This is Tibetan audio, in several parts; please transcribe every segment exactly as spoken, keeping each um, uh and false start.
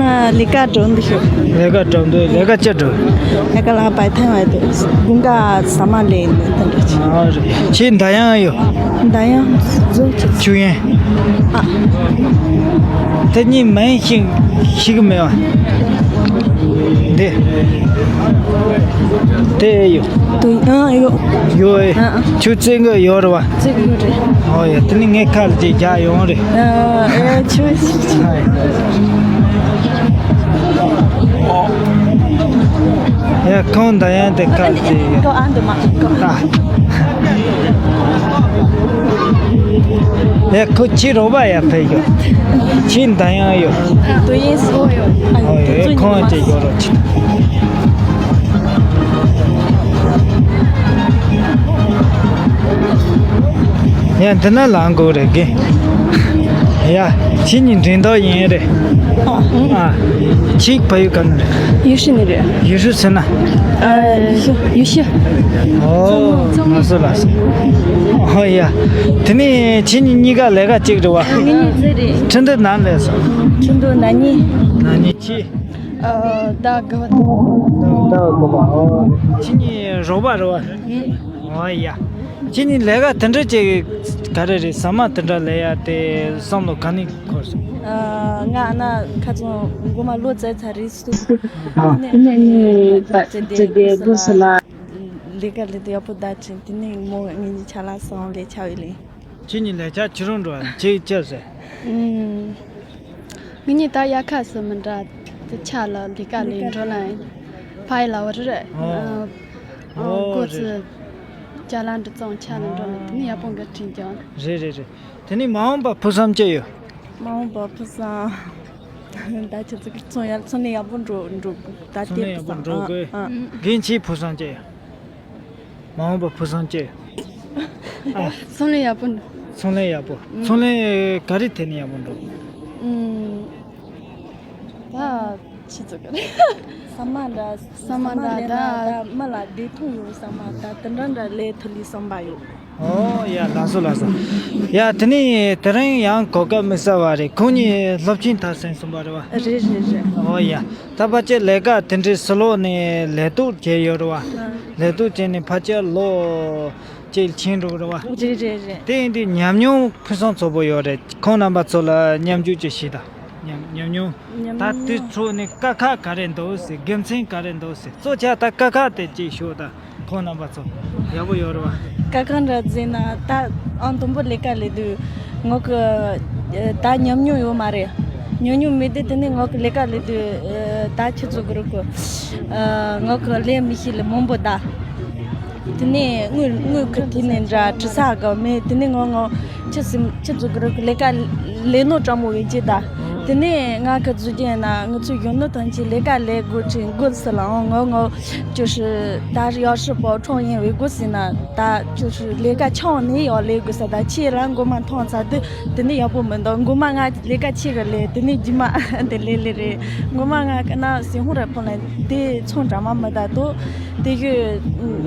ང་ལས་ཀ་འགྲོ་འདུག་ཤོག་ལས་ཀ་འགྲོ་འདུག་ལས་ཀ་ཅི་འགྲོ། ལས་ཀ་ལ་པའི་ཐང་བ་དེ་དགུན་ཁ་ཟ་མ་ལས་ནས་དེ་འདྲ་ཅིག་ཨ་རེད། ཁྱེད་མདའ་ཡང་ཡོད། མདའ་ཡང་བཟོ་ཅིག་ཆུ་ཡན། ཨ། དེ་གཉིས་མིང་ཤེས་ཤེས་གི་མེད་པ། འདི། དེ་ཡོད། དུ་ཡང་ཡོད། ཡོད་ཨེ། ཨ་ཨ། ཁྱོད་བཙན་གི་ཡོད་རེད་བ། བཙན་གི་རེད། ཨོ་ཡ། དེ་ནི་ངའི་ཁ་ལ་ཅིག་རྒྱག་ཡོང་རེད། ཨ་ཨེ་ཁྱོད། ཡ་ཁོང་མདའ་ཡང་དེ་ཁ་ལ་ཅིག་ཡོད། ཨ། ཡ་ཁོ་ཁྱི་རོགས་པ་ཡ་ཕེ་ཡོད། ཁྱི་མདའ་ཡང་ཡོད། དུ་ཡིན་སོ་ཡོད། ཨོ་ཡ། ཁོང་ཅིག་ཡོད་རོགས་ཅིག་ཡ་འདི་ན་ལང་དགོས་རེད་གི། ཡ་ཁྱི་གཉིས་འགྲན་ཟླ་ཡིན་རེད། ཨ། ཁྱི་ཕ་ཡུལ་ག་ནས་རེད། ཡུལ་ཤུལ་ནས་རེད། ཡུལ་ཤུལ་ཟེར་ན། ཨ། ཡུལ་ཤུལ། ཨོ། ལགས་སོ་ལགས་སོ། ཨོ་ཡ། དེ་ནས་ཁྱི་གཉིས་གཉིས་ཀ་ལས་ཀ་གཅིག་རེད་བ། ངེད་གཉིས་རེད། ཁྲིན་ཏུ་ནང་ལས་སོ། ཁྲིན་ཏུ་ན་ནི། ན་ནི་ཁྱི། ཨ། ད་ག་བ། ད་ག་བ། ཨོ། ཁྱི་གཉིས་རོགས་པ་རེད་བ། ཨོ་ཡ། ཁྱེད་གཉིས་ལས་ཀ་དེ་འདྲ་ཅིག་ག་རེ་རེད། ཟ་མ་དེ་འདྲ་ལས་ཡ་དེ་བསམ་བློ་ག་ནས་འཁོར་སོང་། ཨ། ང་ན་ཁ་ཚོན་མགོ་མ་ལོ་ཙཱ་ཚ་རེད་སུ། དེ་ནས་ནི་ད་ཅི་བདེ་སྒོ་སུ་ལ། ལས་ཀ་ལས་དེ་ཡག་པོ་ད་ཅིག་དེ་ནས་མོ་ངེད་གཉིས་ཆ་ལ་སོང་ལས་ཆ་བའི་ལས། ཁྱེད་གཉིས་ལས་ཀ་ཁྱེད་རང་འགྲོ་བ་ཅིག་ཅི་ཟེར། ཨུམ། ངེད་གཉིས་ད་དབྱར་ཁ་སུ་མི་འདྲ། དེ་ཆ་ལ་ལས་ཀ་ལས་འགྲོ་ན་ཕ་ཡི་ལ་བ་རེད། ཨོ། ཨོ། ཨོ་གོ་རེད། ཚི་ཅ་ལག་འདྲ་བཙོང་ཆ་ལ་འགྲོ་ན་དེ་ནི་ཡག་པོ་འགའ་བྲིས་ཀྱང་། རེད་རེད་རེད། དེ་ནི་མ་འོངས་པ་ཕུགས་བསམ་ཅི་ཡོད། མ་འོངས་པ་ཕུགས་བསམ། ད་ཁྱེད་ཚོ་གི་ཚོང་ཡ་ཚོང་ལས་ཡག་པོ་འགྲོ་འགྲོ་ད། ཚོང་ལས་ཡག་པོ་འགྲོ་དགོས། ཨ་ཨ། རྒན་ཁྱེད་ཕུགས་བསམ་ཅི་ཡོད། མ་འོངས་པ་ཕུགས་བསམ་ཅི། ཨ། ཚོང་ལས་ཡག་པོ་འགྲོ། ཚོང་ལས་ཡག་པོ། ཨུམ། ཚོང་ལས་ག་རེ་ཐད་ནས་ཡག་པོ་འགྲོ། ཨུམ། ད་ཆི་ཚོད་ག་རེ། ས་མ་འདྲ། ས་མ་འདྲ། ས་མ་ལས་ན་ད། ད་མི་ལ་བདེ་ཐང་ཡོད་ས་མ་ད་དེ་འདྲ་འདྲ་ལས་ཐུབ་ལི་བསམ་པ་ཡོད། ཨོ་ཡ། ལགས་སོ་ལགས་སོ། ཡ་དེ་ནས་དེ་རིང་ཡང་གོ་སྐབས་དམིགས་བསལ་བ་རེད། ཁོང་གཉིས་སློབ་ཆེན་མཐར་སོན་སོང་བ་རེད་བ། རེད་རེད་རེད། ཨོ་ཡ། ད་ཕལ་ཆེར་ལས་ཀ་དེ་འདྲའི་ཕྱི་ལོགས་ནས་ལས་གཏོད་བྱས་ཡོད་རེད་བ། ལས་གཏོད་བྱས་ནས་ཕལ་ཆེར་ལོ་གཅིག་ཕྱིན་འགྲོ་གི་རེད་བ། རེད་རེད་རེད། དེ་ཡིན་དུས་ཉམས་མྱོང་ཕུན་སུམ་ཚོགས་པོ་ཡོད་རེད། ཁོང་རྣམ་པ་ཚོ་ལ་མཉམ་ཞུགས་ཅིག་བྱེད་དང་། ཉམས་ཉམས་མྱོང་། ཉམས་མྱོང་། ད་དེ་ཚོ་ནས་དཀའ་ཁག་ག་རེ་འདུག་ཟེར། དགེ་མཚན་ག་རེ་འདུག་ཟེར། གཙོ་ཆེ་ད་དཀའ་ཁག་དེ་ཅིག་ཤོད་དང་། ཁོང་རྣམ་པ་ཚོ་ཡག་པོ་ཡོད་རེད་བ། དཀའ་ཁག་འདྲ་ཟེར་ན་ད་ཨང་དང་པོ་ལས་ཀ་ལས་དུས་ངོ་གི་ད་ཉམས་མྱོང་ཡོད་མ་རེད། ཉམས་མྱོང་མེད་དུས་དེ་ནས་ངོ་གི་ལས་ཀ་ལས་དུས་ད་ཁྱི་ཚོ་གི་རུ་གི་ངོ་གི་ལས་མི་ཤེས་ལས་མང་པོ་ད། དེ་ནས་དངུལ་དངུལ་ཁུར་དེ་ནས་འདྲ་དྲི་ས་ག་མེད། དེ་ནས་ངོ་ངོ་ཁྱི་སིམ་ཁྱི་ཚོ་གི་རུ་གི་ལས་ཀ་ལས་ནོ་གྲང་མོ་ཡིན་ཅི་ད། དེ་ནས་ང་གི་རྫུ་རྒྱན་ན་ང་ཚོ་གཞོན་ནུ་ཐོན་ཆེད་ལས་ཀ་ལས་དགོས་ཆེད་དགོས་སི་ལའང་ངོ་ངོ་ཅོ་ཧྲི་ད་ཡག་ཧྲི་པོ་ཁྲོང་ཡིན་བའི་དགོས་སི་ན་ད་ཅོ་ཧྲི་ལས་ཀ་ཆང་ནི་ཡག་ལས་དགོས་ས་ད་ཆེ་རང་མགོ་མ་མཐོང་ཚ་དུ་དེ་ནི་ཡག་པོ་མི་འདུག་མགོ་མ་ང་ལས་ཀ་ཆེ་གི་ལས་དེ་ནི་རྒྱུ་མ་དེ་ལས་ལས་རེད། མགོ་མ་ང་ཀ་ན་སི་ཧུང་རེ་ཕོ་ལ་དེ་ཚོང་འདྲ་མ་མི་ད་དོ་དེ་གི་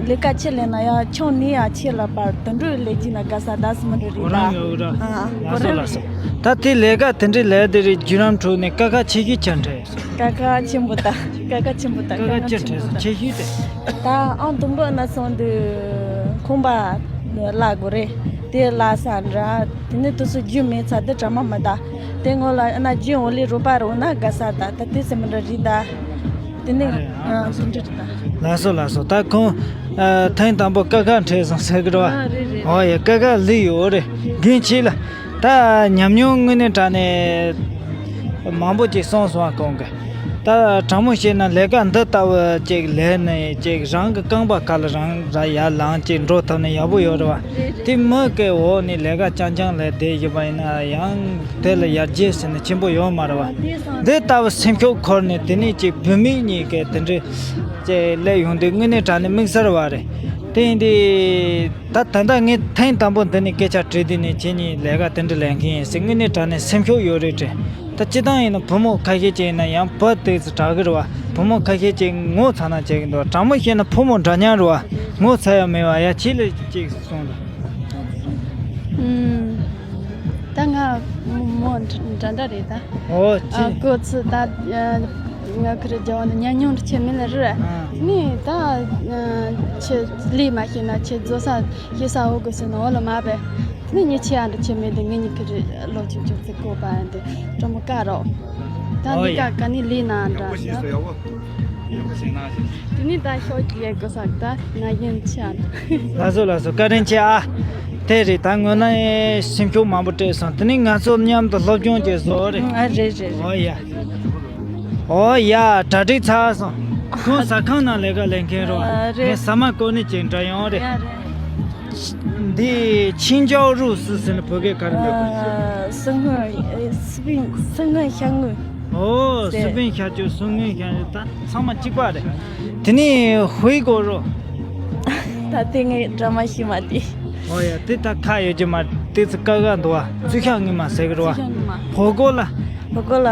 ལས་ཀ་ཆེ་ལས་ན་ཡག་ཆང་ནི་ཡག་ཆེ་ལ་པར་དུ་འགྲོ་ལས་ཀྱི་ན་དགའ་ས་ད་སི་མི་འགྲོ་རེད་ད། ཨོ་རང་ཡོད་ར། ཨ་ལགས་སོ་ལགས་སོ། ད་དེ་ལས་ཀ་དེ་འདྲའི་ལས་དེ་རེད། བརྒྱུད་རིམ་ཁྲོད་ནས་དཀའ་ཁག་ཆེ་ཤོས་ཆ་འདྲ་ཡོད་སོང་། དཀའ་ཁག་ཆེན་པོ་དང་དཀའ་ཁག་ཆེན་པོ་དང་དཀའ་ཁག་ཆེ་འདྲ་ཆེ་ཤོས་དེ། ད་ཨང་དང་པོ་ན་སོང་དུས་ཁང་པ་གླ་དགོས་རེད། དེ་གླ་ས་འདྲ་དེ་ནས་དུས་སུ་རྒྱུ་མེད་ཚ་དེ་གྲ་མ་མི་ད། དེ་སྔོན་ལ་ཨ་ན་རྒྱུ་འོ་ལི་རོ་པ་རོ་ན་དགའ་ས་ད་ད་དེ་སེ་མི་འདྲ་རེད་ད། དེ་ནས་ཨ་དེ་འདྲ་རེད་ད། ལགས་སོ་ལགས་སོ། ད་ཁོང་ཨ་ཐེངས་དང་པོ་དཀའ་ཁག་འཕྲད་སོང་ཟེར་གི་རེད་བ། ཨ་རེད་རེད། ཨོ་ཡ། དཀའ་ཁག་ལི་ཡོད་རེད། རྒན་ཁྱེད་ལ་ད་ཉམས་མྱོང་དངོས་གནས་དྲང་གནས་མང་པོ་ཅིག་སོང་སོང་བ་གོང་གི། ད་དྲང་མོ་བཤད་ན་ལས་ཀ་འདི་ལྟ་བུ་ཅིག་ལས་ནས་ཅིག་རང་གི་རྐང་པ་ག་ལ་རང་ར་ཡར་ལངས་ཅིག་འགྲོ་ཐུབ་ན་ཡག་པོ་ཡོད་རེད་བ། དེ་མི་གི་འོག་ནས་ལས་ཀ་རྐྱང་རྐྱང་ལས་བསྡད་བཞིན་པ་ཡིན་ན་ཡང་དེ་ལ་ཡར་རྒྱས་ཟེར་ན་ཆེན་པོ་ཡོད་མ་རེད་བ། འདི་ལྟ་བུ་སེམས་ཤུགས་འཁོར་ནས་དེ་ནས་ཅིག་བུད་མེད་གཉིས་ཀས་དེ་འདྲའི་ཅིག་སླེབས་ཡོང་དུས་དངོས་གནས་དྲང་གནས་དམིགས་བསལ་བ་རེད། དེ་ཡིན་དུས་ད་ད་ལྟ་ངས་ཐེངས་དང་པོ་འདི་ནས་སྐད་ཆ་དྲིས་དུས་ནས་ཁྱེད་གཉིས་ལས་ཀ་དེ་འདྲ་ལས་མཁན་ཡིན་ཟེར་དངོས་གནས་དྲང་གནས་སེམས་ཤུགས་ཡོད་རེད་དྲན། ད་སྤྱིར་བཏང་ཡིན་ན་བུ་མོ་ཁ་ཤས་ཅིག་ཡིན་ན་ཡང་བུ་དེ་ཚོ་དྲག་གི་རེད་བ། བུ་མོ་ཁ་ཤས་ཅིག་ངོ་ཚ་ན་བྱེད་ཀྱི་འདུག་དྲང་མོ་བཤད་ན་བུ་མོ་འདྲ་མཉམ་རེད་བ། ངོ་ཚ་ཡ་མེད་བ། ཡ་ཁྱེད་ལ་ཅིག་གསུངས་དང་། ཨུམ། ད་ང་ མོ་འདྲ་འདྲ་རེད་ད། ཨོ་ཨ་ཅི། ཁོ་ཚོ་ད་ང་ཁུ་རི་རྒྱ་བ་ནི་ཉམས་མྱོང་རུ་ཆེ་མིན་ལ་རུ། ཨ་ནི་ད་ཆེ་ལས་མ་ཤེས་ན་ཆེ་བཟོ་ས་ཤེས་ས་འོ་དགོས་ཟེར་ན་འོ་ལ་མ་པས། ནི་ཉི་ཆེ་ཨ་འདྲ་ཆེ་མེད་དེ་ངེད་གཉིས་ཁུ་རི་ལོ་ཆུང་ཆུང་ཚེ་ཀོ་པ་ཨ་འདི་ཀྲོ་མོ་ཀ་རོ། ད་འདི་ཀ་ཀ་ནི་ལས་ན་འདྲ་ད། དེ་ནི་ད་ཤོག་གི་ཡེ་གོ་ས་ད་ན་ཡིན་ཆ། ལགས་སོ་ལགས་སོ། བཀའ་དྲིན་ཆེ་ཨ། དེ་རེད། ད་ངོ་ན་སེམས་ཤུགས་མང་པོ་སྤྲད་སོང་། དེ་ནི་ང་ཚོ་མཉམ་དུ་སློབ་སྦྱོང་བྱེད་བཟོ་རེད། ཨ་རེད་རེད་རེད། ཨོ་ཡ། ཨོ་ཡ། གྲ་སྒྲིག་ཚར་སོང་། ཁོང་ཟ་ཁང་ནང་ལས་ཀ་ལས་མཁན་རོ། ཨ་རེད། ངས་ཟ་མ་བསྐོལ་ནས་ཅིག་འདྲ་ཡོང་རེད། ཡ་རེད། འདི་ཆིང་ཅའོ་རུ་སི་ཟེར་ན་བོད་སྐད་ག་རེ་འདུག་ཨ་སི་སྔོན་སི་པིན་སི་སྔོན་ཤ་དངོས། ཨོ་ཟེར། སི་པིན་ཤ་ཅུ་སི་སྔོན་ཤ་ཅུ་ད་ཚང་མ་གཅིག་པ་རེད། དེ་ནི་ཧུའི་གོ་རོ། ད་དེ་ངས་འདྲ་མ་ཤེས་མ་དེ། ཨོ་ཡ། དེ་ད་ཁ་ཡོད་ཀྱི་མ། དེ་ཚོ་ཀ་ག་འདུག་བ། ཙུ་ཤ་ངི་མ་ཟེར་གི་རོ་བ། ཙུ་ཤ་ངི་མ། ཧོ་གོ་ལ། ཧོ་གོ་ལ།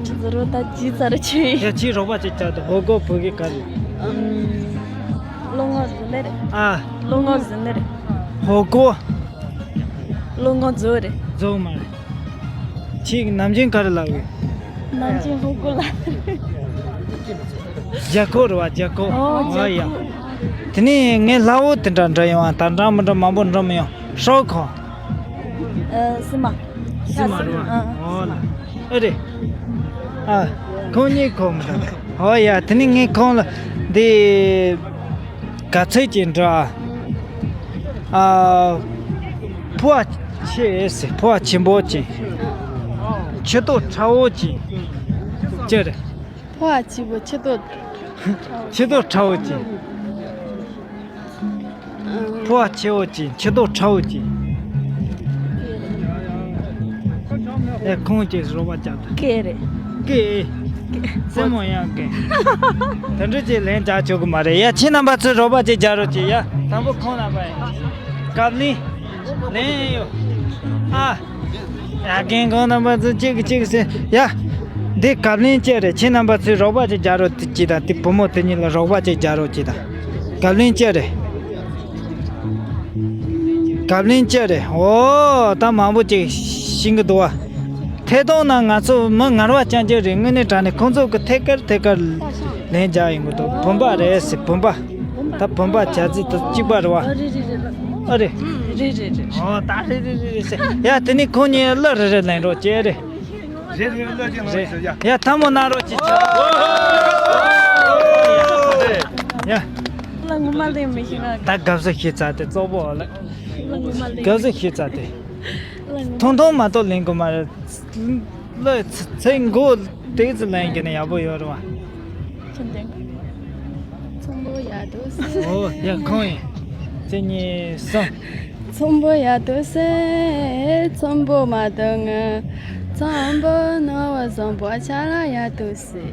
ཅི་ཟེར་རོ་ད་ཅི་ཟེར་ཆེ། ཡ་ཅི་རོགས་པ་ཅིག་བྱ་དང་། ཧོ་གོ་བོད་སྐད་ག་རེ། ཨམ། ལོ་ངོ་ཟིན་ནི་རེད། ཨ། ལོ་ངོ་ཟིན་ནི་རེད། ཧོ་གོ། ལོ་ངོ་ཛོ་རེད། ཛོ་མ་རེད། ཁྱེད་ནམ་རྒྱུན་ག་རེ་ལབ་ཡོད། ནམ་རྒྱུན་ཧོ་གོ་ལ། རྒྱ་ཁོ་རེད་བ། རྒྱ་ཁོ། ཨོ་ཨོ་ཡ། རྒྱ་ཁོ། དེ་ནས་ངའི་ལྷ་བོ་དེ་འདྲ་འདྲ་ཡོང་བ། ད་འདྲ་མི་འདྲ་མང་པོ་འདྲ་མི་ཡོང་། ཧྲོ་ཁོ། ཨ་སི་མ། སི་མ་རེད་བ། ཨ། ཨོ་ལ། ཨེ་རེད། ཨ། ཁོང་གཉིས་ཁོ་མི་འདྲ། ཨོ་ཡ། དེ་ནི་ངས་ཁོང་ལ་འདི་ག་ཚོད་ཅིག་འདྲ། ཨ། ཕོ་བ་ཆེ་ཟེར། ཕོ་བ་ཆེན་པོ་ཅིག་ཁྱི་ཏོ་ཁྲ་བོ་ཅིག་ཅི་རེད། ཕོ་བ་ཆེན་པོ་ཁྱི་ཏོ། ཁྱི་ཏོ་ཁྲ་བོ་ཅིག་ཕོ་བ་ཆེ་བོ་ཅིག་ཁྱི་ཏོ་ཁྲ་བོ་ཅིག་ཨེ་ཁོང་ཅིག་རོགས་པ་རྒྱག་དང་། ཀེ་རེད། ཀེ། སེམས་མོ་ཡང་ཀེ། དེ་འདྲ་ཅིག་ལན་རྒྱག་ཆོག་གི་མ་རེད་ཡ། ཁྱེད་རྣམ་པ་ཚོས་རོགས་པ་ཅིག་རྒྱག་རོགས་གྱིས་ཡ། དང་པོ་ཁོང་རྣམ་པ་ཡིན། གབ་ལིང་། ལན་ཡོད། ཨ། ཡ་རྒན་ཁོང་རྣམ་པ་ཚོ་གཅིག་གིས་གཅིག་ཟེར་ཡ། འདི་གབ་ལིང་ཅི་རེད། ཁྱེད་རྣམ་པ་ཚོས་རོགས་པ་ཅིག་རྒྱག་རོགས་གྱིས་དང་། དེ་བུ་མོ་དེ་གཉིས་ལ་རོགས་པ་ཅིག་རྒྱག་རོགས་གྱིས་དང་། གབ་ལིང་ཅི་རེད། གབ་ལིང་ཅི་རེད། འོ་ད་མང་པོ་ཅིག་ཤེས་ཀྱི་འདུག་བ། ཐད་གཏོང་ནང་ང་ཚོ་མི་ངར་བ་རྐྱང་རྐྱང་རེད། དངོས་གནས་དྲང་གནས་ཁོང་ཚོ་གི་ཐད་ཀར་ཐད་ཀར་ལན་རྒྱག་ཡོང་གི་འདུག་བུམ་པ་རེད་ཟེར། བུམ་པ། ད་བུམ་པ་བྱ་ཚིག་དང་གཅིག་པ་རེད་བ། ཨ་རེད། རེད་རེད་རེད། ཨོ་ད་རེད་རེད་རེད་རེད་ཟེར། ཡ་དེ་ནི་ཁོང་གཉིས་གླུ་རེ་རེ་ལེན་རོགས་བྱེད་རེད། རེད་རེད། གླུ་ཅིག་ལེན་རོགས་བྱེད་ཡ། ཡ་ཐལ་མོ་སྣ་རོགས་ཅིག་བྱ། ཡ། གླུ་ངོ་མ་ལེན་མི་ཤེས་ན། ད་དགའ་བསུ་ཞུས་ཚར་ཏེ་གཙོ་བོ་ལ། གླུ་ངོ་མ་ལེན། དགའ་བསུ་ཞུས་ཚར་ཏེ། ཐུང་ཐུང་མ་གཏོགས་ལེན་དགོས་མ་རེད། གླུ་ཚིག་མགོ་དེ་ཙམ་ལེན་གྱི་ན་ཡག་པོ་ཡོད་རེད་བ། ཁྱོད་འདེང་། ཚོམ་བུ་ཡག་འདུག་ཟེར། ཨོ་ཡ་ཁོང་ཡིན། གཅིག་གཉིས་གསུམ། ཚོམ་བུ་ཡག་འདུག་ཟེར། ཚོམ་བུ་མ་འདུག་ངས། ཚོམ་བུ་ནོར་བུ་བཟང་པོ་ཆ་ལ་ཡག་འདུག་ཟེར།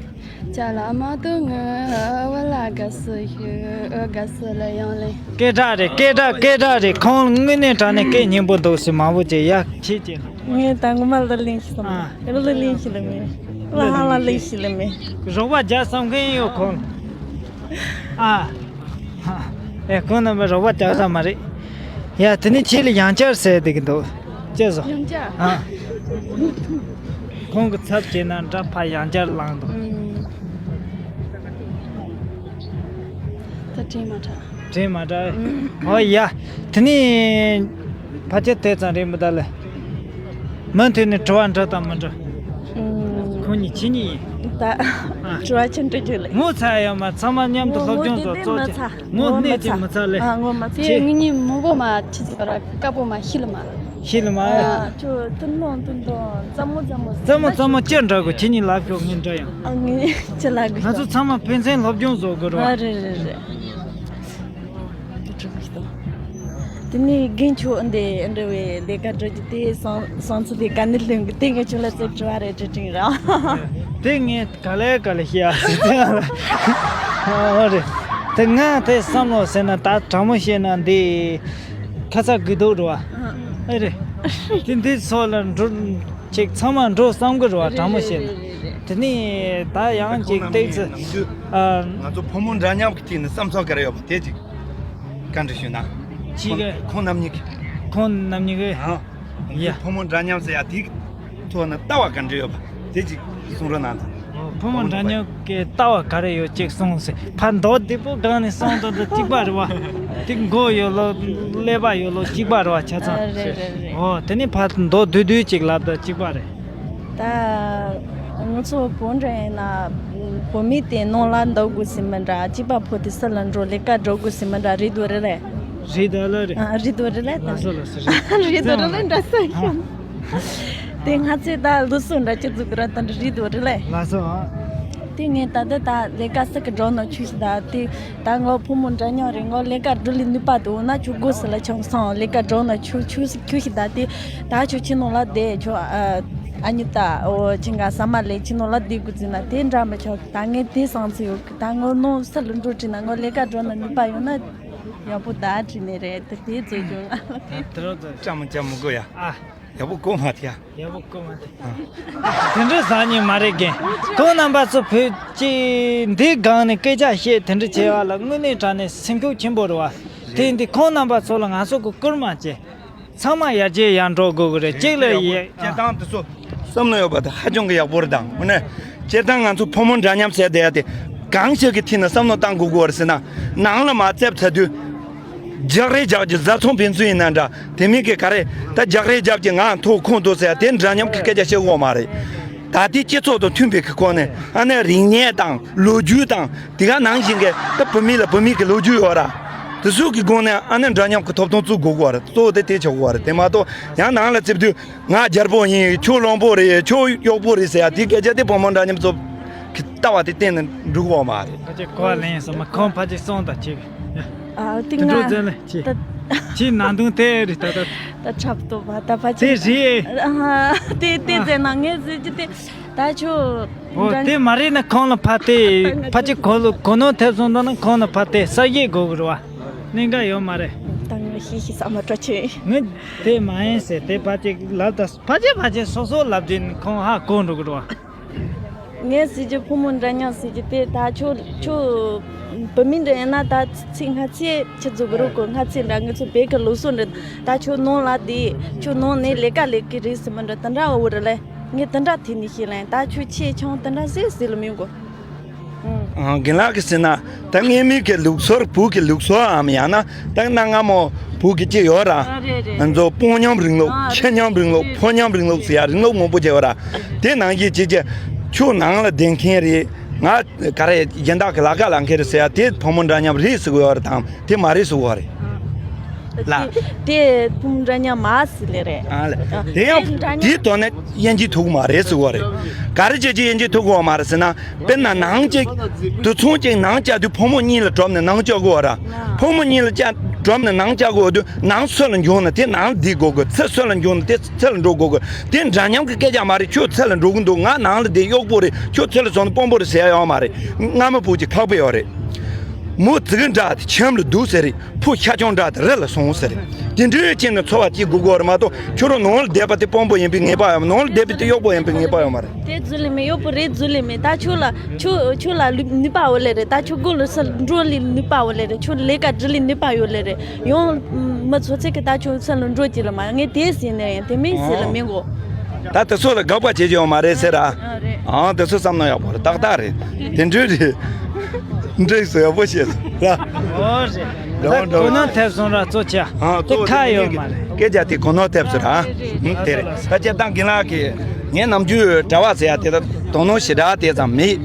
ཅ་ལག་མ་འདུག་ངས་བུ་ལ་དགའ་བསུ་ཞུ། དགའ་བསུ་ལ་ཡང་ལེན། སྐད་གྲགས་རེད། སྐད་གྲགས་སྐད་གྲགས་རེད། ཁོང་དངོས་གནས་དྲང་གནས་སྐད་སྙན་པོ་འདུག་ཟེར། མང་པོ་ཅིག་ཡ་ཁྱེད་ཀྱིས། ངས་ད་ངོ་མ་ལ་ལེན་ཤེས་སམ། ཨ། རི་ལ་ལེན་ཤེས་ལ་མེད། ལ་ཧ་ལ་ལེན་ཤེས་ལ་མེད། རོགས་པ་རྒྱག་བསམ་མཁན་ཡོད་ཁོང་། ཨ། ཨེ་ཁོང་རྣམ་པ་རོགས་པ་རྒྱག་ས་མ་རེད། ཡ་དེ་ནི་ཁྱེད་ལ་ཡང་བསྐྱར་ཟེར་བསྡད་ཀྱི་འདུག་ཅེས་སོ། ཡང་བསྐྱར། ཨ། ཁོང་གི་ཚབ་བྱས་ན་འདྲ་ཕ་ཡང་བསྐྱར་ལངས་འདུག་ད་དྲན་མ་དྲན། དྲན་མ་དྲན། ཨོ་ཡ། དེ་ནི་ཕལ་ཆེར་དེ་ཙམ་རེད་མི་གདའ་ལེ། མུ་མཐུད་ནས་དྲི་བ་འདྲི་དང་མི་འདྲི། ཁོང་གཉིས་ཁྱེད་གཉིས་ཡིན། ད་དྲི་བ་ཆེན་འདྲི་རྒྱུ་ལེ། ངོ་ཚ་ཡ་མ་ཚང་མ་མཉམ་དུ་སློབ་སྦྱོང་བཟོ་གཙོ་ཆེ། ངོ་གནས་ཀྱི་མི་ཚ་ལེ། ཨ་ངོ་མ་ཚ། དེ་ངེད་གཉིས་མང་པོ་མ་ཁྱི་ཚོ་ར་དཀར་པོ་མ་ཤི་ལ་མ་ལ། ཤི་ལ་མ་ཡ། ཨ་ཁྱོད་ཏུན་མོང་ཏུན་མོང་ཙམ་མོ་ཙམ་མོ་ཙམ་མོ་ཙམ་མོ་ཅི་འདྲ་གོ་ཁྱེད་གཉིས་ལབ་ཤོག་ངས་འདྲི་ཡང་། ཨ་ངས་ཅི་ལབ་དགོས། ང་ཚོ་ཚང་མ་ཕན་ཚུན་སློབ་སྦྱོང་བཟོ་དགོས་རེད་བ། ཨ་རེད་རེད་རེད། དེ་འགྲོ་གི་འདུག་དེ་ནས་རྒན་ཁྱོད་འདི་འདྲ་བའི་ལས་ཀ་འགྲོ་རྒྱུ་དེ་བསམ་བསམ་ཚུལ་དེ་ག་ནས་ལོན་གི། དེ་ངས་ཁྱོད་ལ་ཙིག་དྲི་བ་རེ་དྲི་དྲིན་ར། དེ་ངས་ག་ལེ་ག་ལེ་བཤད་ཡ་ཟེར་ཨ་རེད། དེ་ང་དེ་བསམ་བློ་ཟེར་ན་ད་དྲང་མོ་བཤད་ན་འདི་ཁ་ཚ་དགོས་གཏུགས་རེད་བ། ཨ་རེད། དེ་འདི་སོགས་ལ་འགྲོ་ཅིག་ཚང་མ་འགྲོ་བསམ་གི་རེད་བ། དྲང་མོ་བཤད་ན། དེ་ནས་ད་ཡང་ཅིག་ཏོག་ཙམ་ཨ། ང་ཚོ་ཕོ་མོ་འདྲ་མཉམ་གི་སྟེང་ནས་བསམ་ཚུལ་ག་རེ་ཡོད་པ་དེ་ཅིག་བཀའ་འདྲི་ཞུས་ན། ཅིག་ཁོང་རྣམ་གཉིས་ཀྱིས། ཁོང་རྣམ་གཉིས་ཀྱིས། ཨ། ཡ། ཕོ་མོ་འདྲ་མཉམ་ཟེར་ཡ་དེའི་ཐོག་ན་ལྟ་བ་ག་འདྲ་ཡོད་པ་དེ་ཅིག་གསུང་རོགས་གནང་དང་། ཕོ་མོ་འདྲ་མཉམ་གྱི་ལྟ་བ་ག་རེ་ཡོད་ཅིག་གསུངས་ཟེར། ཕར་མདོ་སྡེ་པོ་སྒང་ནས་གསུངས་དོན་དང་གཅིག་པ་རེད་བ། དེ་མགོ་ཡོད་ལོ་ཀླད་པ་ཡོད་ལོ་གཅིག་པ་རེད་བ་ཆ་ཚང་། རེད་རེད་རེད། འོ་དེ་ནས་ཕར་མདོ་བསྡུས་བསྡུས་ཅིག་ལབ་དང་གཅིག་པ་རེད། ད་ང་ཚོ་བོད་འདྲ་ཡིན་ན་བོད་མི་དེ་ནང་ལ་འདུག་དགོས་ཟེར་མི་འདྲ། སྐྱིད་པ་ཕོ་དེ་ས་ལ་འགྲོ་ལས་ཀ་འགྲོ་དགོས་ཟེར་མི་འདྲ་རེད་འདུག་རེད་ལས། རེད་ད་ལ་རེད། ཨ་རེད་འདུག་རེད་ལས། ལགས་སོ་ལགས་སོ་རེད། རེད་འདུག་རེད་ལས་འདྲ་ས་ཡིན། དེ་ང་ཚོས་ད་ལུགས་སྲོལ་འདྲ་ཅིག་འཛུགས་ར་ད་འདྲ་རེད་འདུག་རེད་ལས། ལགས་སོ། དེ་ངས་ད་ལྟ་ད་ལས་ཀ་ས་གི་འགྲོ་ན་ཆུ་ཞིག་ད་དེ། ད་ངོ་ཕོ་མོ་འདྲ་མཉམ་རེད། ངོ་ལས་ཀ་འགྲོ་ལས་ནུས་པ་དེ་འོ་ན་ཁྱོད་དགོས་ཟེར་ལ་ཆང་སང་ལས་ཀ་འགྲོ་ན་ཆུ་ཆུ་ཆུ་ཞིག་ད་དེ། ད་ཁྱོད་ཁྱི་ནང་ལ་བསྡད་ཁྱོད་ཨ་ཨ་ཉི་ད་འོ་ཁྱི་འགའ་ཟ་མ་ལས་ཁྱི་ནང་ལ་བསྡད་དགོས་ཟེར་ན་དེ་འདྲ་མི་ཆོག་ད་ངས་དེ་སང་ཚེ་ཡོད་གི། ད་ངོ་ནང་ས་ལ་འགྲོ་བྲིས་ན་ངོ་ལས་ཀ་འགྲོ་ན་ནུས་པ་ཡོད་ན་ཡག་པོ་ད་བྲིས་ནས་རེད། དེ་དེ་བཟོ་རྒྱུ་ང་ལ་དེ། ལྕམ་མོ་ལྕམ་མོ་གོ་ཡ། ཨ། ཡག་པོ་གོ་མ་ཐེ་ཡ། ཡག་པོ་གོ་མ་ཐེ། དེ་འདྲ་ཟ་ཉེ་མ་རེད་རྒན། ཁོང་རྣམ་པ་ཚོ་བོད་ཀྱི་འདི་སྒང་ནས་སྐད་ཆ་བཤད་དེ་འདྲ་བྱས་པ་ལ་དངོས་གནས་དྲང་གནས་སེམས་ཤུགས་ཆེན་པོ་རེད་བ། དེ་འདི་ཁོང་རྣམ་པ་ཚོ་ལ་ང་ཚོ་གི་བསྐུལ་མ་བྱས། ཚང་མ་ཡར་རྒྱས་ཡར་འགྲོ་དགོས་ཀྱི་རེད། གཅིག་ལ་ཡ། སྤྱིར་བཏང་དེ་ཚོ་བསམ་བློ་ཡོད་པ་དེ་ཧ་ཅང་གི་ཡག་པོ་རེད། དང་དངོས་གནས་སྤྱིར་བཏང་ང་ཚོ་ཕོ་མོ་འདྲ་མཉམ་ཟེར་བསྡད་ཡ་དེ་གང་ཞིག་གི་ཐད་ནས་བསམ་བློ་བཏང་དགོས་ཀྱི་རེད་ཟེར་ན། ནང་ལ་མར་བཙལ་ཚར་དུས། རྒྱག་རེས་རྒྱག་རྒྱུ་བཟའ་ཚང་ཕན་ཚུན་ཡིན་ན་འདྲ། དེ་མིན་གྱི་ག་རེ་ད་རྒྱག་རེས་རྒྱབ་ཀྱི་ང་མཐོ་ཁོང་མཐོ་ཟེར་ཡ་དེ་འདྲ་མཉམ་གྱི་སྐད་ཆ་བཤད་དགོས་མ་རེད། ད་ལྟའི་སྤྱི་ཚོགས་དང་མཐུན་པའི་གི་སྒོ་ནས་ཨ་ནི་རིག་གནས་དང་ལོ་རྒྱུས་དང་དེ་ག་ནང་བཞིན་གྱི་ད་བུད་མེད་ལ་བུད་མེད་ཀྱི་ལོ་རྒྱུས་ཡོད་ར། དེ་ཚོ་གི་སྒོ་ནས་ཨ་ནི་འདྲ་མཉམ་གྱི་ཐོབ་ཐང་བཙུགས་དགོས་ཀྱི་རེད། གཙོ་བོ་དེ་དེ་ཆགས་དགོས་རེད། དེ་མ་གཏོགས་ཡང་ནང་ལ་བཙལ་དུས་ང་རྒྱལ་པོ་ཡིན། ཁྱོད་བློན་པོ་རེད། ཁྱོད་གཡོག་པོ་རེད་ཟེར་ཡ་དེ་སྐད་ཆ་དེ་བུ་མོ་འདྲ་མཉམ་ཚོ་གི་ལྟ་བ་དེ་གཏན་ནས་འགྲིག་གི་ཡོད་མ་རེད། ཕལ་ཆེར་གོ་བ་ལེན་ཡིན་སོང་མ། ཁོང་ཕལ་ཆེར་སོང་ད་ཆེ་གི། ཨ་དེ་དེ་འགྲོ་ང་ཙམ་ལས་ཆེ། ད་ཆེ་ནང་དོན་དེ་རེད་ད་ད། ད་འཁྲབ་ཏོ་བ་ད་ཕལ་ཆེར་དེ་རེད། ཨ་དེ་དེ་ཨ་ཟེར་ན་ངས་ཟེར་གྱི་དེ་ད་ཁྱོད་འོ་འདྲ་དེ་མ་རེད་ན་ཁོང་ལ་ཕ་དེ་ཕལ་ཆེར་གོ་ལོ་གོ་ནོར་ཐེབས་སོང་ད་ན་ཁོང་ལ་ཕ་དེ་ས་གཞི་དགོས་གི་རེད་བ། གནད་འགག་ཡོད་མ་རེད། ད་ངས་ཤེས་ཤེས་ས་མ་སྤྲོ་ཆེ། ངས་དེ་མ་ཡིན་ཟེར་དེ་ཕལ་ཆེར་ལབ་ད་ཕལ་ཆེར་ཕལ་ཆེར་སོ་སོ་ལབ་དུས་ཁོང་ཧ་གོ་འགྲོ་གི་རེད་བ། ངས་ཟེར་རྒྱུ་ཕོ་མོ་འདྲ་མཉམ་ཟེར་རྒྱུ་དེ་ད་ཁྱོད་ཁྱོད་བུད་མེད་འདྲ་ཡིན་ན་ད་ཚིག་སྔ་ཚིག་ཁྱེད་ཚོ་གི་རོགས་གོ་སྔ་ཚིག་འདྲ་ངེད་ཚོ་བོད་ཀྱི་ལུགས་སྲོལ་འདྲ་ད་ཁྱོད་ནང་ལ་བསྡད་ཁྱོད་ནང་ནས་ལས་ཀ་ལས་ཀྱི་རེད་ཟེར་མི་འདྲ་དེ་འདྲ་འོ་རེད་ལེ། ངས་དེ་འདྲ་ཐེ་ནས་ཤེས་ལེ་ད་ཁྱོད་ཆེ་ཆུང་དེ་འདྲ་ཟེར་ཟེར་ལ་མི་གོ། ཨང་། རྒན་ལགས་ཀྱིས་ཟེར་ན་ད་སྔ་མའི་གི་ལུགས་སྲོལ་བོད་ཀྱི་ལུགས་སྲོལ་འམ་ཡང་ན་ད་གནའ་སྔ་མོ་བོད་ཀྱི་ཅི་ཡོད་ར། ཨ་རེད་རེད། ང་ཚོ་སྤུན་མཉམ་རིང་ལུགས། ཨ་ཁྱི་མཉམ་རིང་ལུགས། ཕོ་མཉམ་རིང་ལུགས་ཟེར་ཡ་རིང་ལུགས་མང་པོ་ཅིག་ཡོད་ར། དེ་ནང་བཞིན་ཅིག་ཅིག་ཁྱོད་ནང་ལ་བསྡད་མཁན་རེད། ང་ག་རེ་གཞན་དག་གི་ལ་ཁ་ལ་མཁན་རེད་ཟེར་ཡ་དེ་ཕོ་མོ་འདྲ་མཉམ་རེད་ཟེར་གི་ཡོད་ར་དང་དེ་མ་རེད་ཟེར་གི་ཡོད་རེད། ལ། དེ་དེ་ཕོ་མོ་འདྲ་མཉམ་མ་ཟེར་ལེ་རེད། ཨ་ལ། ཨ་དེ་ཡང་དེ་འདྲ་མཉམ་དེའི་ཐོག་ནས་དབྱེ་འབྱེད་ཐུབ་གི་མ་རེད་ཟེར་གི་ཡོད་རེད། ག་རེ་བྱས་ཀྱི་དབྱེ་འབྱེད་ཐུབ་གི་ཡོད་མ་རེད་ཟེར་ན། དཔེར་ན་ནང་གཅིག་དུད་ཚང་གཅིག་ནང་བཅའ་དུས་ཕོ་མོ་གཉིས་ལ་གྲོབ་ནས་ནང་བཅའ་དགོས་ར། ཕོ་མོ་གཉིས་ལ་བཅའ་གྲོབ་ནས་ནང་བཅའ་དགོས་དུས་ནང་སུ་ལ་འབྱུང་ན་དེ་ནང་ལ་བསྡད་དགོས་གི། ཚེ་སུ་ལ་འབྱུང་ན་དེ་ཚེ་ལ་འགྲོ་དགོས་གི། དེ་འདྲ་མཉམ་གི་སྐད་ཆ་མ་རེད། ཁྱོད་ཚེ་ལ་འགྲོ་གི་འདུག་ང་ནང་ལ་བསྡད་གཡོག་པོ་རེད། ཁྱོད་ཚེ་ལ་སོང་ན་དཔོན་པོ་རེད་ཟེར་ཡ་ཡོད་མ་རེད། སྔ་མོ་བོད་ཀྱི་ཁག་པོ་ཡོད་རེད། མོ་ཙི་གུ་འདྲ་དེ་ཁྱིམ་ལ་འདུག་ཟེར་རེད། ཕོ་ཤ་ཆང་འདྲ་དེ་རི་ལ་སོང་ཟེར་རེད། དེ་འདྲའི་ཆེད་ནས་འཚོ་བ་སྐྱེལ་དགོས་གི་རེད་མ་གཏོགས་ཁྱོད་རང་ནང་ལ་བསྡད་པ་དེ་དཔོན་པོ་ཡིན་པའི་ངེས་པ་ཡོད་མ། ནང་ལ་བསྡད་པ་དེ་གཡོག་པོ་ཡིན་པའི་ངེས་པ་ཡོད་མ་རེད། དེ་རྫུན་ལས་མེད། གཡོག་པོ་རེད་རྫུན་ལས་མེད། ད་ཁྱོད་ལ་ཁྱོད་ཁྱོད་ལ་ལུས་ནུས་པ་ཡོད་ལེ་རེད། ད་ཁྱོད་མགོ་ལ་ས་འགྲོ་ལས་ནུས་པ་ཡོད་ལེ་རེད། ཁྱོད་ལས་ཀ་འབྲི་ལས་ནུས་པ་ཡོད་ལེ་རེད། ཡང་མི་ཚོ་ཚད་ཀྱི་ད་ཁྱོད་ས་ལ་འགྲོ་གྱི་ལ་མ་ངས་དེ་ཟེར་ནས་ཡང་དེ་མིན་ཟེར་ལ་མི་གོ། ད་དེ་ཚོ་ལ་དགག་པ་བྱེད་ཀྱི་ཡོད་མ་རེད་ཟེར་ར། ཨ་རེད། ཨང་། དེ་ཚོ་བསམ་ན་ཡག་པོ་རེད། ཏག་ཏག་རེད། དེ་འདྲ་རེད། འདྲ་སོ་ཡག་པོ་བཤད་སོང་ར། ཨོ་རེད། འདྲ་བོ་ད་འདྲ་བོ། གོ་ནོར་ཐེབས་སོང་ར་གཙོ་ཆེ། ཨང་། དེ་གཙོ་བོ་ཁ་དེ་ཡོད་མ་རེད། སྐད་ཆ་དེ་གོ་ནོར་ཐེབས་སོང་ར། ཨ་རེད་རེད། དེ་རེད། ད་སྤྱིར་བཏང་རྒན་ལགས་ཀྱིས་ངའི་ནམ་རྒྱུན་གྲྭ་པ་ཟེར་ཡ་དེ་ད་དོ་སྣང་ཞེ་དྲག་དེ་ཙམ་མེད་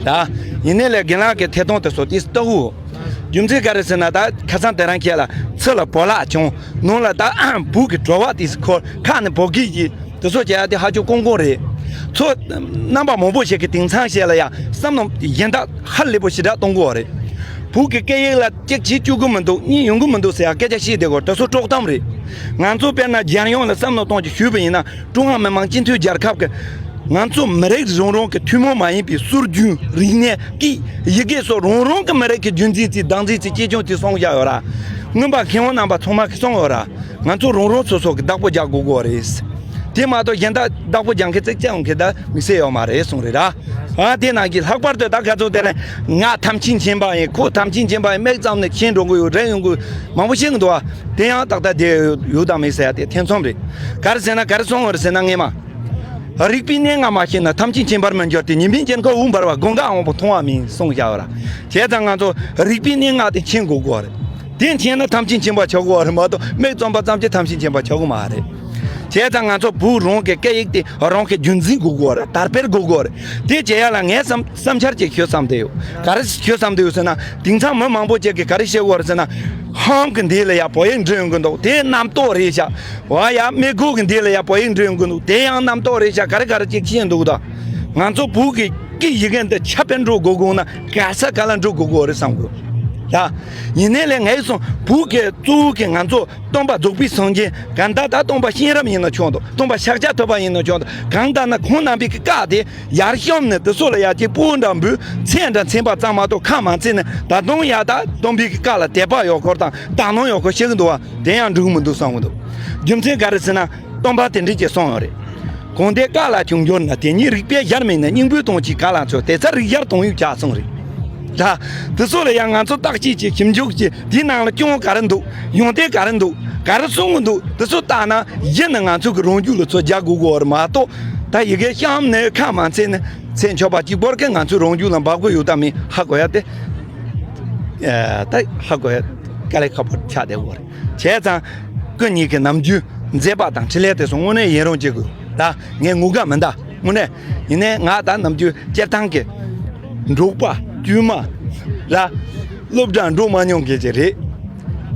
ར། ཡིན་ནའི་ལས་རྒན་ལགས་ཀྱི་ཐད་གཏོང་དེ་ཚོ་དེ་ལྟ་བུ། རྒྱུ་མཚན་ག་རེ་ཟེར་ན་ད་ཁ་སང་དེ་རིང་ཁྱེད་ལ་ཕྱི་ལ་བོད་ལྭ་བྱུང་། ནང་ལ་ད་བོད་ཀྱི་བྲོ་བ་དེ་ཁོ་ཁ་ནས་བོད་སྐད་ཀྱི་དེ་ཚོ་བྱ་ཡ་དེ་ཧ་ཅང་དཀོན་དཀོན་རེད། ཚོ་རྣམ་པ་མང་པོ་ཞིག་གིས་དེང་སང་ཞིག་ལ་ཡ་བསམ་བློ་གཞན་དག་ཧ་ལས་པོ་ཞེ་དྲག་གཏོང་གི་ཡོད་རེད། བོད་ཀྱི་སྐད་ཡིག་ལ་གཅིག་བྱེད་བཅུག་གི་མི་འདུག་གཉིས་ཡོང་གི་མི་འདུག་ཟེར་ཡ་སྐད་ཆ་བཤད་བསྡད་དགོས། དེ་ཚོ་དཀྲོག་གཏམ་རེད། ང་ཚོ་དཔེར་ན་རྒྱལ་ཡོངས་ལ་བསམ་བློ་གཏོང་རྒྱུ་ཞུས་པ་ཡིན་ན། ཀྲུང་ཧྭ་མི་དམངས་སྤྱི་མཐུན་རྒྱལ་ཁབ་ཀྱི་ང་ཚོ་མི་རིགས་རང་རང་གི་ཐུན་མོང་མ་ཡིན་པའི་སྲོལ་རྒྱུན། རིག་གནས། སྐད། ཡི་གེ་སོགས་རང་རང་གི་མི་རིགས་ཀྱི་རྒྱུན་འཛིན་རྩིས། བདག་འཛིན་རྩིས། གཅེས་སྐྱོང་རྩིས་གསུངས་བཞག་ཡོད་ར། སྔོན་པ་མཁས་དབང་རྣམ་པ་ཚང་མ་གིས་གསུངས་ཡོད་ར། ང་ཚོ་རང་རང་སོ་སོ་གི་བདག་པོ་རྒྱག་དགོས་ཀྱི་ཡོད་རེད། དེ་མ་གཏོགས་གཞན་དག་བདག་པོ་རྒྱག་མཁན་ཙིག་ཙིག་ཡོང་མཁན་ད་དམིགས་བསལ་ཡོད་མ་རེད་གསུངས་རེད་ར། ཨ་དེ་ནང་གི་ལྷག་པར་དུ་ད་ག་ཚོད་དེ་ནས་ང་ཐམས་ཅད་མཁྱེན་པ་ཡིན། ཁོ་ཐམས་ཅད་མཁྱེན་པ་ཡིན། མིག་ཙམ་ནས་མཁྱེན་འགྲོ་གི་ཡོད་རེད། ཡོང་གི་མང་པོ་ཤེས་གི་འདུག་ཨ། དེ་ཡང་ཏག་ཏག་དེ་ཡོད་དམ་མེད་ཟེར་ཡ་དེ་ཐེ་ཚོམ་རེད། ག་རེ་ཟེར་ན་ག་རེ་གསུངས་པ་རེད་ཟེར་ན། ངས་མ་རིག་པའི་གནས་ལྔ་མ་ཤེས་ན། ཐམས་ཅད་མཁྱེན་པར་མི་འགྱུར་ཏེ། ཉི་མའི་དཀྱིལ་འཁོར་འོད་འབར་བ། དགུང་ལྔ་དབང་པོ་མཐོང་བ་མིན། གསུངས་བཞག་པ་ར། བྱས་ཙང་ང་ཚོ་རིག་པའི་གནས་ལྔ་དེ་མཁྱེན་དགོས་ཀྱི་ཡོད་རེད། དེ་མཁྱེན་ན་ཐམས་ཅད་མཁྱེན་པ་ཆགས་ཀྱི་ཡོད་རེད་མ་གཏོགས། མིག་བཙུམ་པ་ཙམ་གྱིས་ཐམས་ཅད་མཁྱེན་པ་ཆགས་ཀྱི་མ་རེད། བྱས་ཙང་ང་ཚོ་བོད་རང་གི་སྐད་ཡིག་དེ་རང་གི་རྒྱུན་འཛིན་དགོས་ཀྱི་ཡོད་རེད། དར་སྤེལ་དགོས་ཀྱི་ཡོད་རེད། དེ་བྱེད་ཡ་ལ་ངས་བསམ་བསམ་འཆར་ཅིག་ཞུ་བསམ་བསྡད་ཡོད། ག་རེ་ཞུ་བསམ་བསྡད་ཡོད་ཟེར་ན། དེང་སང་མི་མང་པོ་ཅིག་གིས་ག་རེ་བཤད་ཀྱི་ཡོད་རེད་ཟེར་ན། ཧང་གི་འདི་ལ་ཡ་བོད་ཡིག་འབྲི་ཡོང་གི་འདུག་དེ་རྣམ་རྟོག་རེད་ཤག་འོ་ཡ། མི་གོ་གི་འདི་ལ་ཡ་བོད་ཡིག་འབྲི་ཡོང་གི་འདུག་དེ་ཡང་རྣམ་རྟོག་རེད་ཤག་ག་རེ་ག་རེ་ཅིག་བཤད་འདུག་ད་ང་ཚོ་བོད་ཀྱི་སྐད་ཡི་གེ་འདི་ཁྱབ་སྤེལ་འགྲོ་དགོས་དགོས་ན་ག་ས་ག་ལ་འགྲོ་དགོས་དགོས་རེད་བསམ་གི་ཡོད། ཡ། ཡིན་ནའི་ལས་ངས་སོང་བོད་ཀྱི་གཙོ་བོ་གི་ང་ཚོ་སྟོན་པ་རྫོགས་པའི་སངས་རྒྱས། གང་ལྟར་ད་སྟོན་པ་གཤེན་རབ་ཡིན་ན་ཆོག་འདུག་སྟོན་པ་ཤཱཀྱ་ཐུབ་པ་ཡིན་ན་ཆོག་འདུག་གང་ལྟར་ན་ཁོང་རྣམ་པའི་གི་བཀའ་དེ་ཡར་བཤམས་ནས་དེ་ཚོ་ལ་ཡ་གཅིག་སྤུ་འདྲ་འབུལ། ཚད་འདྲ་ཚན་པ་ཙམ་མ་གཏོགས་ཁ་མ་ཚིག་ནས། ད་དུང་ཡ་ད་སྟོན་པའི་གི་བཀའ་ལ་དད་པ་ཡོད་སྐོར་དང་དག་སྣང་ཡོད་སྐོར་བཤད་གི་འདུག་བ། དེ་ཡང་འགྲིག་མི་འདུག་བསམ་གི་འདུག་རྒྱུ་མཚན་ག་རེ་ཟེར་ན། སྟོན་པ་དེ་འདྲས་ཀྱིས་གསུངས་ཡོད་རེད། གང་དེ་བཀའ་ལ་ཅུང་འགྱུར་ན། དེ་ཉིད་རིགས་པས་གཞལ་མིན་ནུས། སྙིང་པོའི་དོན་གྱིས་ག་ལ་འཚོལ། དེ་ཚེ་རིགས་གཞལ་དོན་ཡོད་ཀྱང་གསུངས་རེད། ད་དེ་ཚོ་ལ་ཡང་ང་ཚོ་བརྟག་དཔྱད་བྱེད། ཞིབ་འཇུག་བྱེད། དེའི་ནང་ལ་སྐྱོན་ག་རེ་འདུག་ཡོན་ཏན་ག་རེ་འདུག་ག་རེ་གསུང་གི་འདུག་དེ་ཚོ་བལྟས་ན་གཞི་ནས་ང་ཚོ་གི་རང་རྒྱུད་ལ་ཚོད་རྒྱག་དགོས་ཀྱི་ཡོད་རེད་མ་གཏོགས། ད་ཡི་གེ་བཤམས་ནས་ཁ་མ་ཚིག་ནས་ཚེ་མཆོད་པ་གཅིག་པོ་གིས་ང་ཚོའི་རང་རྒྱུད་ལ་འབབ་ཀྱི་ཡོད་དམ་མེད་ཧ་གོ་ཡ་དེ། ཨ། ད་ཧ་གོ་ཡ་དཀའ་ལས་ཁག་པོ་ཆགས་བསྡད་ཡོད་རེད། བྱས་ཙང་སྐུ་ཉིད་ཀྱི་ནམ་རྒྱུན་མཛད་པ་དང་འཕྲིན་ལས་དེ་ཚོ་དངོས་གནས་ཡུན་རིང་བྱེད་དགོས། ད་ངས་ངུ་ག་མིན་ད། དངོས་གནས་ཡིན་ནའི་ང་ད་ནམ་རྒྱུན་སྤྱིར་བཏང་གི་འབྲོག་པ་དཀྱུས་མ་ལ་སློབ་གྲྭ་འགྲོ་མ་མྱོང་མཁན་ཅིག་རེད།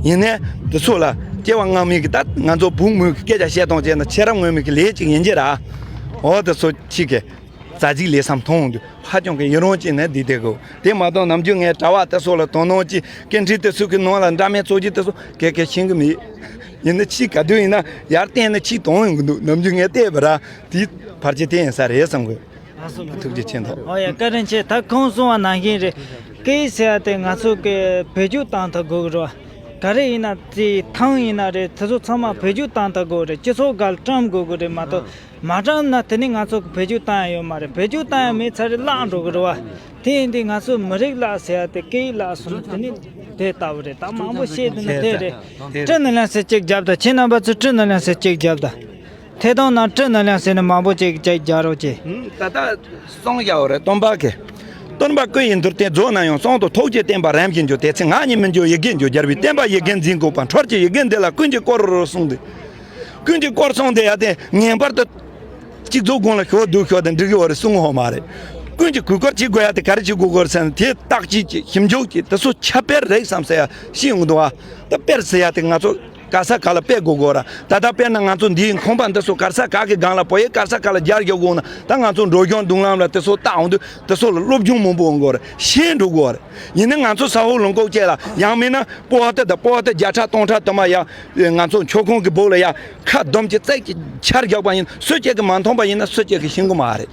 ཡིན་ནའི་དེ་ཚོ་ལ་སྐྱེ་བ་སྔ་མའི་གི་ད་ང་ཚོ་བོད་མི་གི་སྐད་ཆ་བཤད་སྟངས་བྱས་ན་ཆེ་རབས་སྔོན་མའི་གི་ལས་ཅིག་ཡིན་གྱི་ར། འོ་དེ་ཚོ་ཅིག་གི་རྩ་ཚིག་ལས་བསམ་མཐོང་འདུག་ཧ་ཅང་གི་ཡུན་རིང་ཅིག་ནས་འདི་དེ་གོ་དེ་མ་གཏོགས་ནམ་རྒྱུན་ངས་གྲྭ་པ་དེ་ཚོ་ལ་དོ་སྣང་ཅིག་སྐད་འཕྲིན་དེ་ཚོ་གི་ནང་ལ་འདྲ་མིན་ཚོགས་ཀྱི་དེ་ཚོ་གས་གས་ཤེས་གི་མེད། ཡིན་ན་ཕྱིས་ག་དུས་ཡིན་ན་ཡར་བལྟས་ན་ཕྱིས་གཏོང་ཡོང་གི་འདུག་ནམ་རྒྱུན་ངས་བལྟས་པ་ར་དེའི་བར་ཆད་དེ་ཡིན་ས་རེད་བསམ་གི་ཐུགས་རྗེ་ཆེ་མཐོང་། ཨོ་ཡ། བཀའ་དྲིན་ཆེ། ད་ཁོང་གསུང་བ་ནང་བཞིན་རེད། སྐད་ཡིག་ཟེར་ཡ་དེ་ང་ཚོ་གི་བེད་སྤྱོད་བཏང་ཐུབ་དགོས་གི་རེད་བ། ག་རེ་ཡིན་ན་དེ་ཐང་ཡིན་ན་རེད། དེ་ཚོ་ཚང་མ་བེད་སྤྱོད་བཏང་ཐུབ་དགོས་རེད། སྤྱི་ཚོགས་སྒང་བཀྲམ་དགོས་གི་རེད་མ་གཏོགས། མ་བཀྲམ་ན་དེ་ནི་ང་ཚོ་གི་བེད་སྤྱོད་བཏང་ཡ་ཡོད་མ་རེད། བེད་སྤྱོད་བཏང་ཡ་མེད་ཚར་རེད་བརླག་འགྲོ་གི་རེད་བ། དེ་ཡིན་དུས་ང་ཚོ་མི་རིགས་ལ་ཟེར་ཡ་དེ་སྐད་ཡིག་ལ་སོང་ན་དེ་ནི་དེ་ལྟ་བུ་རེད། ད་མང་པོ་བཤད་དུས་ན་དེ་རེད། བཀྲིས་ནོར་ལེན་ཟེར་གཅིག་རྒྱབ་དང་། ཁྱེད་རྣམ་པ་ཚོས་བཀྲིས་ནོར་ལེན་ཟེར་གཅིག་རྒྱབ་དང་། ཐད་གཏོང་ནང་བཀྲིས་ནོར་ལེན་ཟེར་ནས་མང་པོ་ཅིག་ཅིག་རྒྱག་རོགས་གྱིས། ད་ལྟ་གསུངས་བཞག་པ་རེད། སྟོན་པ་གིས། སྟོན་པ་སྐུ་ཡི་འདུལ་བསྟན་རྫོགས་ན་ཡང་། གསང་དུ་ཐུགས་རྗེས་བསྟན་པ་རིམ་བཞིན་འགྱུར། དེ་ཚེ་ང་ཉིད་མི་འགྱུར་ཡི་གེར་འགྱུར། རྒྱལ་བའི་བསྟན་པ་ཡི་གེར་འཛིན་དགོས་པ། འཕྲུལ་གྱི་ཡི་གེ་འདི་ལ་ཀུན་གྱིས་བཀུར་གསུངས་ཏེ། ཀུན་གྱིས་བཀུར་གསུངས་ཏེ་ཡ་དེ་ངེས་པར་དུ་གཅིག་རྫོགས་དགོངས་ལ་ཞོག་འདུག་ཞོག་དང་འགྲིག་གི་ཡོད་རེད་གསུང་གི་ཡོད་མ་རེད། ཀུན་གྱིས་གུས་བཀུར་བྱེད་དགོས་ཡ་དེ་ག་རེ་བྱེད་དགོས་དགོས་རེད་ཟེར་ན། དེ་བརྟག་དཔྱད་ཀྱིས་ཞིབ་འཇུག་གིས་དེ་ཚོ་ཁྱབ་སྤེལ་རེད་བསམ་ཟེར་ཡ་ཤེས་ཡོང་གི་འདུག་ཨ། ད་སྤེལ་ཟེར་ཡ་དེ་ང་ཚོ་ག་ས་ག་ལ་སྤེལ་དགོས་དགོས་ར། ད་ལྟ་དཔེར་ན་ང་ཚོ་འདིའི་ཁང་པ་འདི་ཚོ་ག་ས་ག་གི་སྒང་ལ་བོད་ཡིག་ག་ས་ག་ལ་སྦྱར་རྒྱག་དགོས་ན། ད་ང་ཚོ་འགྲོ་སྐྱོང་མདུན་ལམ་ལ་དེ་ཚོ་བཏགས་འོང་དུས་དེ་ཚོ་ལ་སློབ་སྦྱོང་མང་པོ་འོང་དགོས་རེད། ཤེས་འགྲོ་དགོས་རེད། ཡིན་ན་ང་ཚོ་ས་འོག་ལུང་ཁོག་བཅས་ལ། ཡང་མིན་ན་པོ་ཏི་དང་པོ་ཏི་བརྒྱ་ཕྲག་སྟོང་ཕྲག་དུ་མ་ཡ་ང་ཚོ་མཆོད་ཁང་གི་སྦུག་ལ་ཡ་ཁ་བསྡོམས་ཀྱི་རྩད་ཀྱི་ཆར་རྒྱག་པ་ཡིན། སུ་གཅིག་གིས་མ་མཐོང་པ་ཡིན་ན་སུ་གཅིག་གིས་ཤེས་གི་མ་རེད།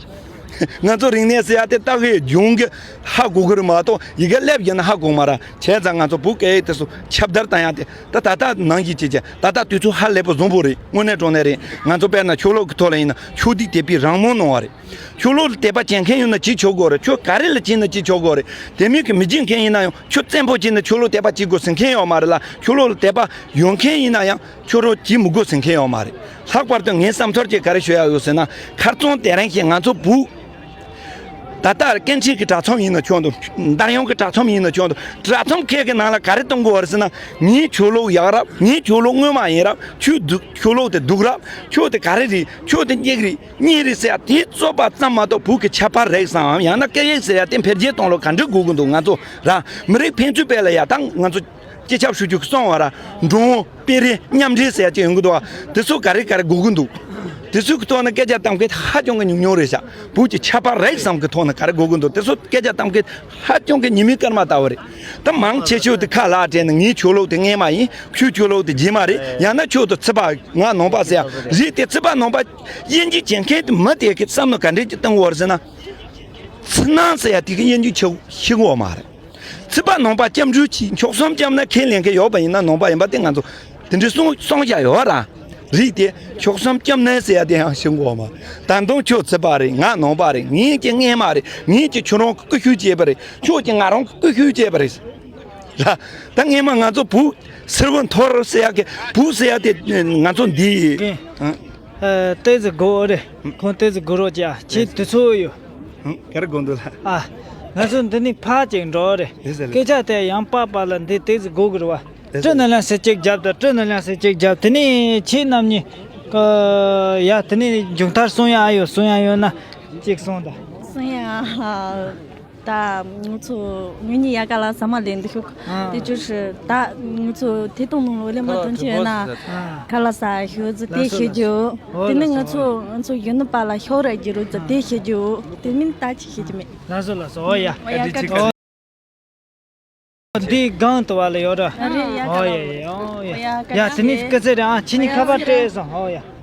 ང་ཚོ་རིག་གནས་ཟེར་ཡ་དེ་ལྟ་བའི་སྦྱོང་གི་ཧ་གོ་གི་རེད་མ་གཏོགས་ཡི་གེ་ལེབ་ཡིན་ན་ཧ་གོ་མ་ར། བྱས་ཙང་ང་ཚོ་བོད་སྐད་ཡིག་དེ་ཚོ་ཁྱབ་བརྡལ་བཏང་ཡ་དེ་ད་ད་ལྟ་ནང་བཞིན་བྱེད་ཀྱི། ད་ལྟ་དུས་ཚོད་ཧ་ལས་པ་བཟང་པོ་རེད། དངོས་གནས་དྲང་གནས་རེད། ང་ཚོ་དཔེར་ན་ཆོས་ལུགས་ཀྱི་ཐོག་ལ་ཡིན་ན་ཆོས་སྡེ་དད་པའི་རང་མོས་གནང་བ་རེད། ཆོས་ལུགས་ལ་དད་པ་བྱེད་མཁན་ཡོད་ན་བྱེད་ཆོག་གི་རེད། ཆོས་ག་རེ་ལ་བྱེད་ན་བྱེད་ཆོག་གི་རེད། དེ་མིན་གྱི་མི་བྱེད་མཁན་ཡིན་ན་ཡང་ཆོས་བཙན་པོ་བྱེད་ན་ཆོས་ལུགས་དད་པ་བྱེད་དགོས་ཟེར་མཁན་ཡོད་མ་རེད་ལ། ཆོས་ལུགས་ལ་དད་པ་ཡོད་མཁན་ཡིན་ན་ཡང་ཆོས་ལུགས་བྱེད་མི་དགོས་ཟེར་མཁན་ཡོད་མ་རེད། ལྷག་པར་དུ་ངའི་བསམ་ཚུལ་གྱིས་ག་རེ་ཤོད་ཡ་ཡོད་ཟེར་ན། ཁ་རྩང་དེ་རིང་བཞིན་ང་ཚོ་བོད་ད་ལྟ་སྐད་འཕྲིན་གྱི་དྲ་ཚོམས་ཡིན་ན་ཆོག་འདུག་དར་དབྱངས་ཀྱི་དྲ་ཚོམས་ཡིན་ན་ཆོག་འདུག་དྲ་ཚོམས་ཁག་གི་ནང་ལ་ག་རེ་གཏོང་དགོས་པ་རེད་ཟེར་ན། ངའི་ཆོས་ལུགས་ཡག་རབས། ངའི་ཆོས་ལུགས་དངོས་མ་ཡིན་རབས། ཁྱོད་སྡུག་ཆོས་ལུགས་དེ་སྡུག་རབས། ཁྱོད་དེ་ག་རེ་རེད། ཁྱོད་དེ་སྙིགས་རེད། གཉིས་རེད་ཟེར་ཡ་དེ་རྩོད་པ་ཙམ་མ་གཏོགས་བོད་ཀྱི་ཁྱད་པར་རིག་གསུམ་ཡང་ན་སྐད་ཡིག་ཟེར་ཡ་དེ་འཕེལ་རྒྱས་གཏོང་ལུགས་ག་འདྲ་དགོས་ཀྱི་འདུག་ང་ཚོ་ར་མི་རིགས་ཕན་ཚུན་བར་ལ་ཡ་ད་ང་ཚོ་སྤྱི་ཁྱབ་ཧྲུའུ་ཅི་གིས་གསུངས་པ་ར། འགྲོ་འོང་སྤེལ་རེས་མཉམ་འབྲེལ་ཟེར་ཡ་ཅིག་ཡོང་གི་འདུག་བ། དེ་ཚོ་ག་རེ་ག་རེ་དགོས་ཀྱི་འདུག་དེ་ཚོའི་ཐོག་ནས་སྐད་ཆ་གཏམ་མཁན་ཧ་ཅང་གི་ཉུང་ཉུང་རེད་ཤག་བོད་ཀྱི་ཁྱད་པར་རིག་གསུམ་གྱི་ཐོག་ནས་ག་རེ་དགོས་ཀྱི་འདུག་དེ་ཚོ་སྐད་ཆ་གཏམ་མཁན་ཧ་ཅང་གི་ཉི་མའི་སྐར་མ་ལྟ་བུ་རེད། ད་མང་ཆེ་ཤོས་དེ་ཁ་ལག་སྤྲད་ནས་ངའི་ཆོས་ལུགས་དེ་སྔོན་མ་ཡིན། ཁྱོད་ཆོས་ལུགས་དེ་རྗེས་མ་རེད། ཡང་ན་ཁྱོད་དེ་ཚེ་དཔག་ང་ནང་པ་ཟེར་ཡ་རེད། དེ་ཚེ་དཔག་ནང་པ་དབྱེ་འབྱེད་བྱེད་མཁན་དེ་མི་དེ་གི་བསམ་བློ་ག་འདྲས་ཀྱི་བཏང་བར་ཟེར་ན། ཚེ་ནང་ཟེར་ཡ་དེ་གི་དབྱེ་འབྱེད་ཆེ་ཤེས་གི་ཡོད་མ་རེད། ཚེ་དཔག་ནང་པ་སྐྱབས་འགྲོ་གྱིས་མཆོག་གསུམ་སྐྱབས་ན་ཁས་ལེན་གྱི་ཡོད་པ་ཡིན་ན་ནང་པ་ཡིན་པ་དེ་ང་ཚོ་དེ་འདྲའི་གསུང་གསུང་བྱ་ཡོད་ར། རིགས་དེ་ཕྱོགས་གསུམ་སྐྱབས་གནས་ཟེར་ཡ་དེ་ཡང་ཤེས་དགོས་མ། ད་དུང་ཁྱོད་ཚེ་དཔག་རེད། ང་ནང་པ་རེད། ངས་ཀྱི་སྔས་མ་རེད། ངས་ཀྱི་ཁྱོད་རང་གི་སྐུ་ཞབས་བྱས་པ་རེད། ཁྱོད་ཀྱི་ང་རང་གི་སྐུ་ཞབས་བྱས་པ་རེད། ལ། ད་སྔས་མ་ང་ཚོ་བུ་སེར་བུ་མཐོ་རུ་ཟེར་ཡ་གི་བུ་ཟེར་ཡ་དེ་ང་ཚོ་འདི། ཨ། ཨ། ཏོག་ཙམ་སྒུག་རོགས་རེད། ཁོང་ཏོག་ཙམ་སྒུག་རོགས་བྱས། ཨ། ཁྱེད་དུས་ཚོད་ཡོད། ཨ། ག་རེ་དགོས་འདུག་ལགས། ཨ། ང་ཚོ་འདི་ནས་ཕར་ཅིག་འགྲོ་རེད། ལགས་སོ། ལགས། སྐད་ཆ་དེ་ཡང་པགས་པ་ལ་འདི་ཏོག་ཙམ་སྒུག་དགོས་རེད་པ། ལགས་སོ། སྤྲི་ནང་ལ་ཟེར་གཅིག་རྒྱབ་དང་། སྤྲི་ནང་ལ་ཟེར་གཅིག་རྒྱབ། དེ་ནས་ཁྱེད་རྣམ་གཉིས་ཀྱི་ཡ་དེ་ནས་མཇུག་མཐར་གསུང་ཡ་ཨ་ཡོད། གསུང་ཡ་ཡོད་ན་གཅིག་གསུང་དང་། གསུང་ཡ། ད་ང་ཚོ་ངེད་གཉིས་ཡ་ག་ལ་ཟ་མ་ལེན་འདུག་ཤོག་ཨ། དེ་ཅོ་ཧྲི་ད་ང་ཚོ་དེ་དང་ནང་ལོགས་ལས་མ་ཐོན་ཆེ་ན། ཨ། ག་ལ་ཟ་ཤོག་ཟེར་དེ་ལགས་སོ། ཤེས་རྒྱུ། ལགས་སོ། དེ་ནས་ང་ཚོ་ང་ཚོ་ཡུལ་ནི་པ་ལ་ཤོག་ར་རྒྱུ་རུ་ཟེར་དེ་ཤེས་རྒྱུ། དེ་མིན་ད་ཅི་ཤེས་ཀྱི་མེད། ལགས་སོ། ལགས་སོ། ཨོ་ཡ། ཨོ་ཡ། ཨ། འདི་གང་དུ་བ་ལ་ཡོད་ར། ཨ་རེ་ཡ། ཨོ་ཡ་ཡ། ཨོ་ཡ། ཡ། དེ་ནི་སྐད་ཆ་རེད། ཨ། ཁྱེད་གཉིས་ཁ་པར་སྤྲད་སོང་། ཨོ་ཡ།